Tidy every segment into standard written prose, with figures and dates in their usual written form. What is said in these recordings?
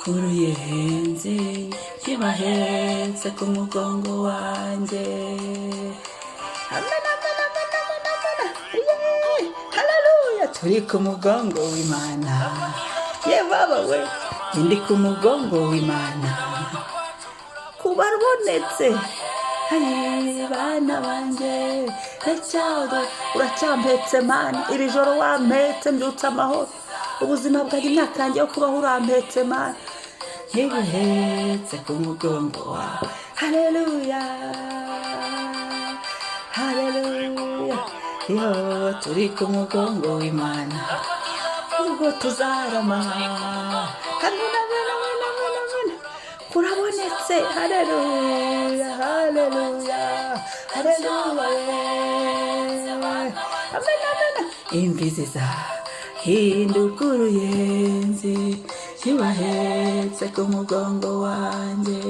Uruyenzi kibahetse ku mugongo wanjye. Amen, amen, amen, amen, amen. Yeee, haleluya, turi ku mugongo w'Imana. Ye baba we, ndi ku mugongo w'Imana kuba rubonetse. Ayi, bana banjye, ndacyado uracyampetse Mana. Iri joro wampetse, mbyutse amahoro. Ubuzima bwanjye, imyaka yanjye yo kubaho, urampetse Mana, ntiguhetse ku mugongo wawe. Haleluya, haleluya. Yo, turi ku mugongo w'Imana, ubwo tuzarama. Amen, amen, amen, amen, amen. Kurabonetse. Haleluya, haleluya, haleluya. Amen, amen. Imvi zizahinduka uruyenzi kibahetse ku mugongo wanjye.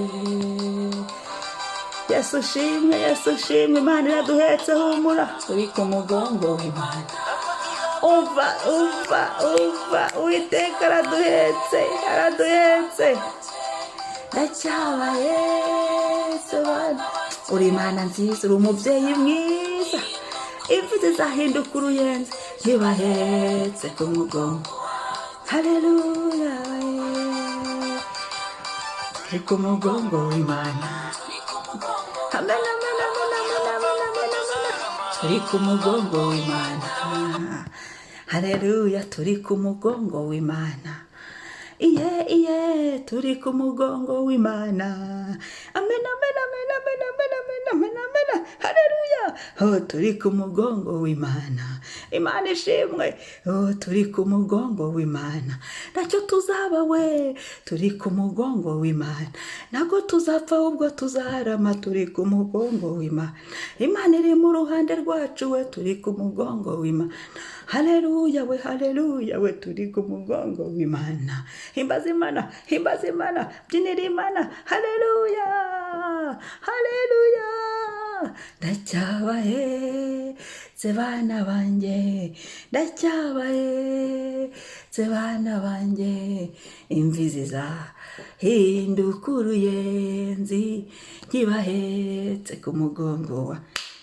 Yesu ushimwe, Yesu ushimwe. Imana iraduhetse, humura, turi ku mugongo w'Imana. Umva, umva, umva, Uwiteka araduhetse, araduhetse. Ndacyabahetse bana. Uri Imana nziza, uri umubyeyi mwiza. Imvi zizahinduka uruyenzi ntibahetse ku mugongo. Haleluya, turi ku mugongo w'Imana. Amen, amen, amen, amen, amen, amen, amen. Turi ku mugongo w'Imana. Haleluya, turi ku mugongo w'Imana. Iye, iye, turi ku mugongo w'Imana. Amen, amen, amen, amen, amen, amen, amen, amen. Haleluya. Oh, turi ku mugongo w'Imana. Imana ishimwe. Oh, turi ku mugongo w'Imana, ntacyo tuzaba we. Turi ku mugongo w'Imana, ntabwo tuzapfa, ahubwo tuzarama. Turi ku mugongo w'Imana. Imana iri mu ruhande rwacu we. Turi ku mugongo w'Imana. Haleluya we, haleluya we, turi ku mugongo w'Imana. Himbaza Imana, himbaza Imana, byinira Imana. Haleluya, haleluya. Ndacyabahetse bana banjye, ndacyabahetse bana banjye. Imvi zizahinduka uruyenzi nkibahetse ku mugongo wa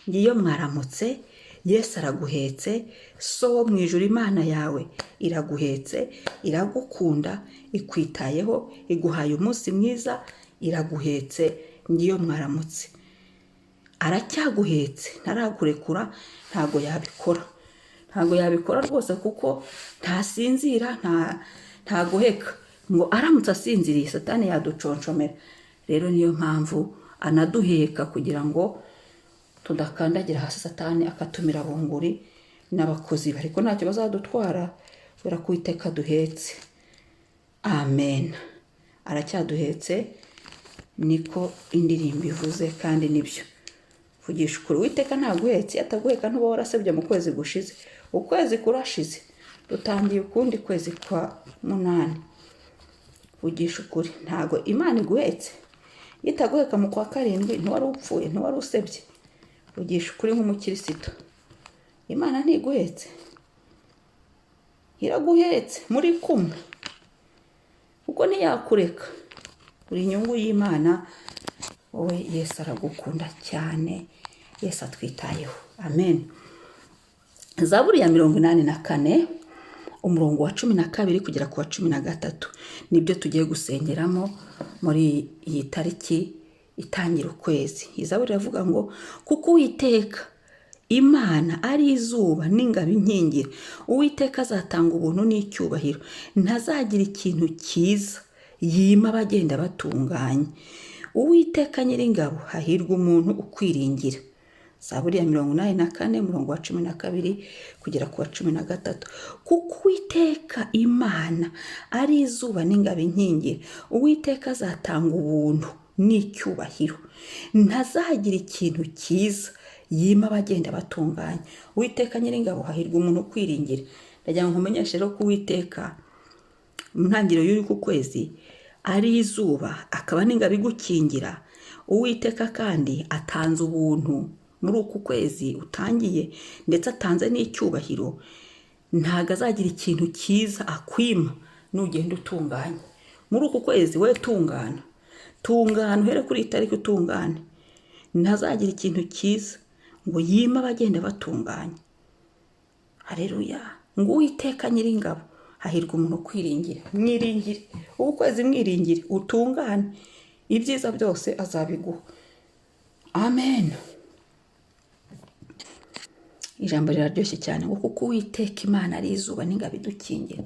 ngiyo. Mwaramutse. Yesu araguhetse, So wo mu ijuru, Imana yawe iraguhetse, iragukunda, ikwitayeho, iguhaye umunsi mwiza, iraguhetse. Ngiyo mwaramutse. Aracyaguhetse, ntarakurekura. Ntabwo yabikora, ntabwo yabikora rwose, kuko ntasinzira, ntagoheka. Ngo aramutse asinziriye, Satani yaduconshomera. Rero niyo mpamvu anaduheka, kugira ngo tudakandagira hasi, Satani akatumira bunguri n'abakozi be. Ariko ntacyo bazadutwara, kubera ko Uwiteka duhetse. Amen. Aracyaduhetse, niko indirimbo ivuze, kandi nibyo. Vugisha ukuri, Uwiteka ntaguhetse? Iyo ataguheka, ntuba warasebye mu kwezi gushize. Ukwezi kurashize, dutangiye ukundi kwezi kwa munani. Vugisha ukuri, ntago Imana iguhetse? Iyo itaguheka mu kwa karindwi, ntiwari upfuye, ntiwari usebye? Vugisha ukuri nk'umukirisitu, Imana ntiguhetse? Iraguhetse, muri kumwe, kuko ntiyakureka. Uri inyungu y'Imana wowe. Yesu aragukunda cyane, Yesu atwitayeho. Amen. Zaburi ya 84, umurongo wa 12 kugera ku wa 13, nibyo tugiye gusengeramo muri iyi tariki itangira ukwezi. Iyi zaburi iravuga ngo: "Kuko Uwiteka Imana ari izuba n'ingabo inkingira, Uwiteka azatanga ubuntu n'icyubahiro, ntazagira ikintu cyiza yima abagenda batunganye. Uwiteka Nyiringabo, hahirwa umuntu ukwiringira." Zaburi ya 84, umurongo wa 12 kugera ku wa 13. Kuko Uwiteka Imana ari izuba n'ingabo inkingira, Uwiteka azatanga ubuntu n'icyubahiro, ntazagira ikintu cyiza yima abagenda batunganye. Uwiteka Nyiringabo, hahirwa umuntu ukwiringira. Ndagira ngo nkumenyeshe rero ko Uwiteka mu ntangiriro y'uku kwezi ari izuba, akaba n'ingabo igukingira. Uwiteka kandi atanze ubuntu muri uku kwezi utangiye, ndetse atanze n'icyubahiro. Ntabwo azagira ikintu cyiza akwima nugenda utunganye. Muri uku kwezi we tungana, tungana, uhere kuri iyi tariki utungane. Ntazagira ikintu cyiza ngo yime abagenda batunganye. Hareruya! Ngo Uwiteka Nyiringabo, hahirwa umuntu ukwiringira. Mwiringire uku kwezi, mwiringire, utungane, ibyiza byose azabiguha. Amen. Ijambo riraryoshye cyane ngo kuko Uwiteka Imana ari izuba n'ingabo idukingira.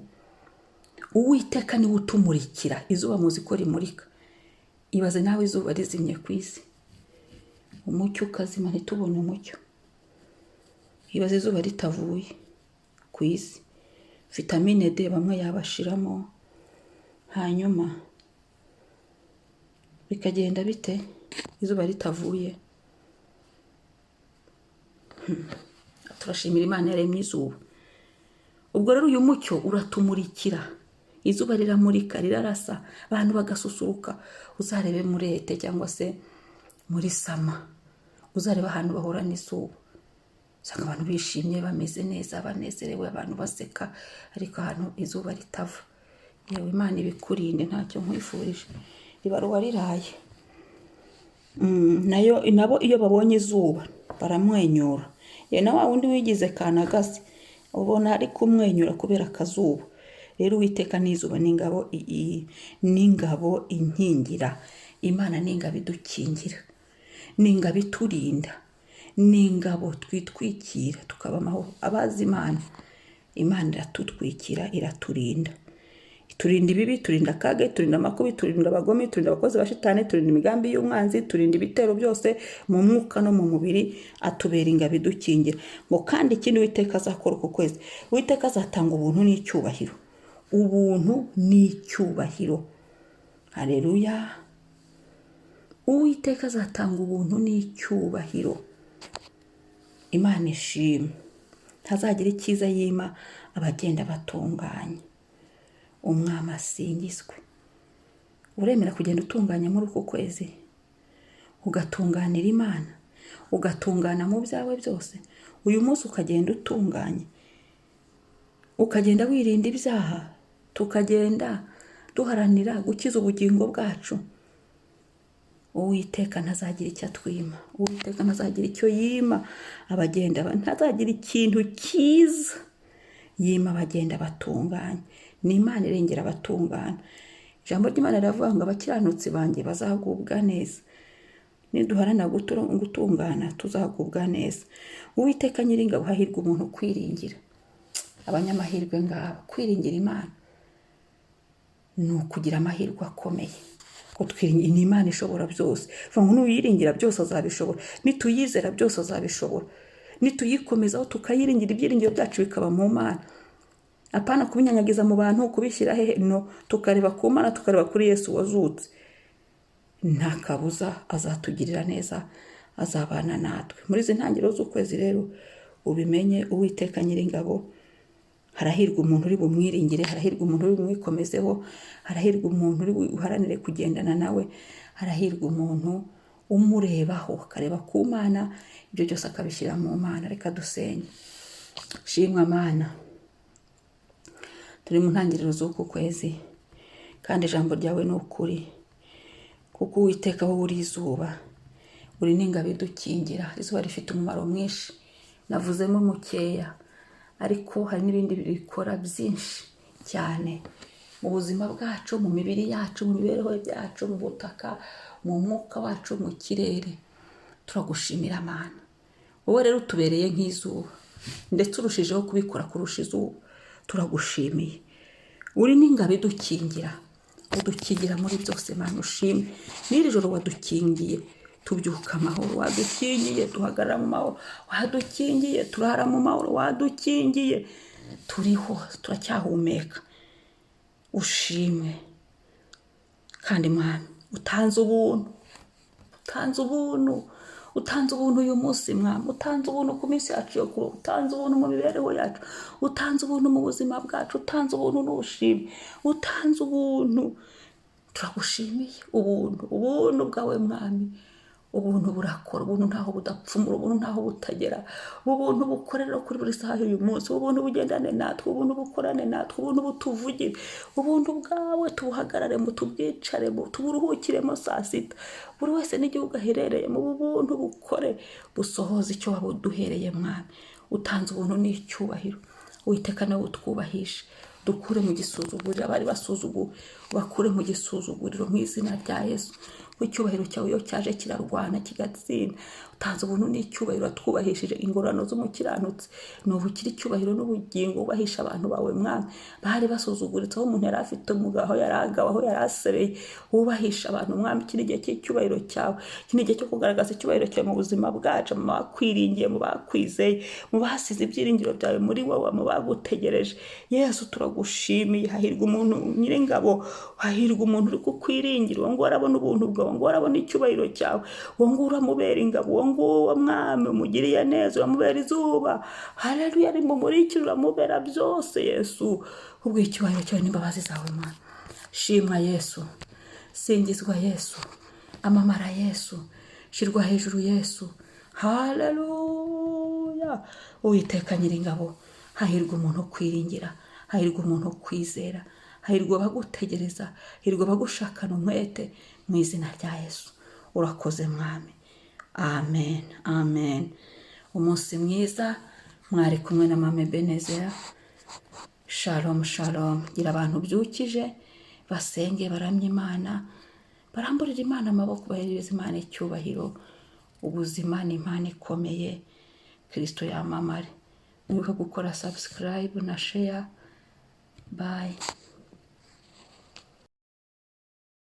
Uwiteka niwe utumurikira. Izuba muzi ko rimurika. Ibaze nawe izuba rizimye ku isi, umucyo ukazima, ntitubone umucyo. Ibaze izuba ritavuye ku isi, vitamine D bamwe yabashiramo, hanyuma bikagenda bite izuba ritavuye? Turashimira Imana yaremye izuba. Ubwo rero uyu mucyo uratumurikira. Izuba riramurika, rirarasa, abantu bagasusuruka. Uzarebe muri été cyangwa se muri summer, uzarebe ahantu bahura n'izuba, usanga abantu bishimye, bameze neza, banezerewe, abantu baseka. Ariko ahantu izuba ritava, yewe, Imana ibikurinde, ntacyo nkwifurije, ribaruwa riraye. Nayo nabo iyo babonye izuba baramwenyura. Ye na wa wundi wigize kanagasi ubona ari kumwenyura kubera akazuba. Rero Uwiteka n'izuba n'ingabo n'ingabo inkingira. Imana ni ingabo idukingira, ni ingabo iturinda, ni ingabo twitwikira tukaba amahoro. Abazi Imana, Imana iratutwikira, iraturinda, iturinda ibibi, turinda akaga, turinda amakubi, turinda abagome, turinda abakozi ba shitani, turinda imigambi y'umwanzi, turinda ibitero byose mu mwuka no mu mubiri, atubera ingabo idukingira. Ngo kandi ikindi Uwiteka azakora uku kwezi, Uwiteka azatanga ubuntu n'icyubahiro, ubuntu n'icyubahiro. Hareruya! Uwiteka azatanga ubuntu n'icyubahiro. Imana ishimwe. Ntazagira icyiza yima abagenda batunganye. Umwami asingizwe. Uremera kugenda utunganya muri uku kwezi, ugatunganira Imana, ugatungana mu byawe byose? Uyu munsi ukagenda utunganye, ukagenda wirinda ibyaha, tukagenda duharanira gukiza ubugingo bwacu. Uwiteka ntazagira icyo atwima, Uwiteka ntazagira icyo yima abagenda, ntazagira ikintu cyiza yima abagenda batunganye. Ni Imana irengera abatungana. Ijambo ry'Imana riravuga ngo abakiranutsi banjye bazagubwa neza. Niduharanira gutungana tuzagubwa neza. Uwiteka Nyiringabo, hahirwa umuntu kwiringira. Abanyamahirwe ngabo. Kwiringira Imana ni ukugira amahirwe akomeye, ko twiringira ni Imana ishobora byose. Vuga ngo nuyiringira byose azabishobora, nituyizera byose azabishobora, nituyikomezaho tukayiringira, ibyiringiro byacu bikaba mu Mana, apana kubinyanyagiza mu bantu, kubishyira hehe. No tukareba ku Mana, tukareba kuri Yesu wazutse, nta kabuza azatugirira neza, azabana natwe muri izi ntangiriro z'ukwezi. Rero ubimenye, Uwiteka Nyiringabo, harahirwa umuntu uri bumwiringire, harahirwa umuntu uri bumwikomezeho, harahirwa umuntu uri buharanire kugendana nawe, harahirwa umuntu umurebaho, akareba ku Mana, ibyo byose akabishyira mu Mana. Reka dusenge. Shimwa Mana, turi mu ntangiriro z'uku kwezi, kandi ijambo ryawe ni ukuri, kuko Uwiteka wowe uri izuba, uri n'ingabo idukingira. Izuba rifite umumaro mwinshi, navuzemo mukeya, ariko hari n'ibindi bikora byinshi cyane mu buzima bwacu, mu mibiri yacu, mu mibereho yacu, mu butaka, mu mwuka wacu, mu kirere. Turagushimira Mana. Wowe rero utubereye nk'izuba, ndetse urushijeho kubikora kurusha izuba. Turagushimiye. Uri n'ingabo idukingira, udukingira muri byose. Mana, ushimwe. N'iri joro wadukingiye tubyuka amahoro, wadukingiye duhagarara mu mahoro, wadukingiye turara mu mahoro, wadukingiye turiho, turacyahumeka. Ushimwe. Kandi Mwami, utanze ubuntu, utanze ubuntu, utanze ubuntu uyu munsi. Mwami, utanze ubuntu ku minsi yacu yo kuba, utanze ubuntu mu mibereho yacu, utanze ubuntu mu buzima bwacu, utanze ubuntu n'ubushimwe, utanze ubuntu. Turagushimiye ubuntu, ubuntu bwawe Mwami. Ubuntu burakora, ubuntu ntaho budapfumura, ubuntu ntaho butagera. Ubuntu bukorera kuri buri saha y'uyu munsi, ubuntu bugendane natwe, ubuntu bukorane natwe, ubuntu butuvugire, ubuntu bwawe tubuhagararemo, tubwicaremo, tuburuhukiremo saa sita. Buri wese n'igihugu aherereyemo, ubu buntu bukore, busohoze icyo wabuduhereye. Mwami, utanze ubuntu n'icyubahiro. Uwiteka nawe utwubahishe, dukure mu gisuzuguriro abari basuzuguwe, bakure mu gisuzuguriro mu izina rya Yesu. Icyubahiro cyawe iyo cyaje kirarwana kigatsinda. Utanze ubuntu n'icyubahiro, watwubahishije. Ingororano z'umukiranutsi ni ubukire, icyubahiro n'ubugingo. Wubahisha abantu bawe, Mwami, bari basuzuguritse, aho umuntu yari afite umugabo, aho yari agawe, aho yari asereye. Wubahisha abantu, Mwami. Iki ni igihe cy'icyubahiro cyawe, iki ni igihe cyo kugaragaza icyubahiro cyawe mu buzima bwacu, mu bakwiringiye, mu bakwizeye, mu basize ibyiringiro byawe muri wowe, mu bagutegereje. Yesu, turagushimiye. Hahirwa umuntu nyiringabo, hahirwa umuntu uri kukwiringira. Uwo nguwo arabona ubuntu bwawe, uwo nguwo arabona icyubahiro cyawe, uwo nguwo uramubera ingabo, uwo nguwo, Mwami, umugiriye neza, uramubera izuba. Haleluya, rimumurikira, uramubera byose. Yesu, ubwo icyubahiro cyawe n'imbabazi zawe, Mana. Shimwa Yesu, singizwa Yesu, amamara Yesu, shyirwa hejuru Yesu. Haleluya. Uwiteka nyiringabo, hahirwa umuntu ukwiringira, hahirwa umuntu ukwizera, hahirwa abagutegereza, hahirwa abagushakana umwete, mu izina rya Yesu. Urakoze, Mwami. Amen, amen. Umunsi mwiza. Mwari kumwe na Mame Benezera. Shalom, shalom. Gira abantu byukije basenge, baramye Imana, baramburira Imana amaboko, bahereza Imana icyubahiro. Ubuzima ni impano ikomeye. Kirisito yamamare. Mwibuke gukora subscribe na share. Bye.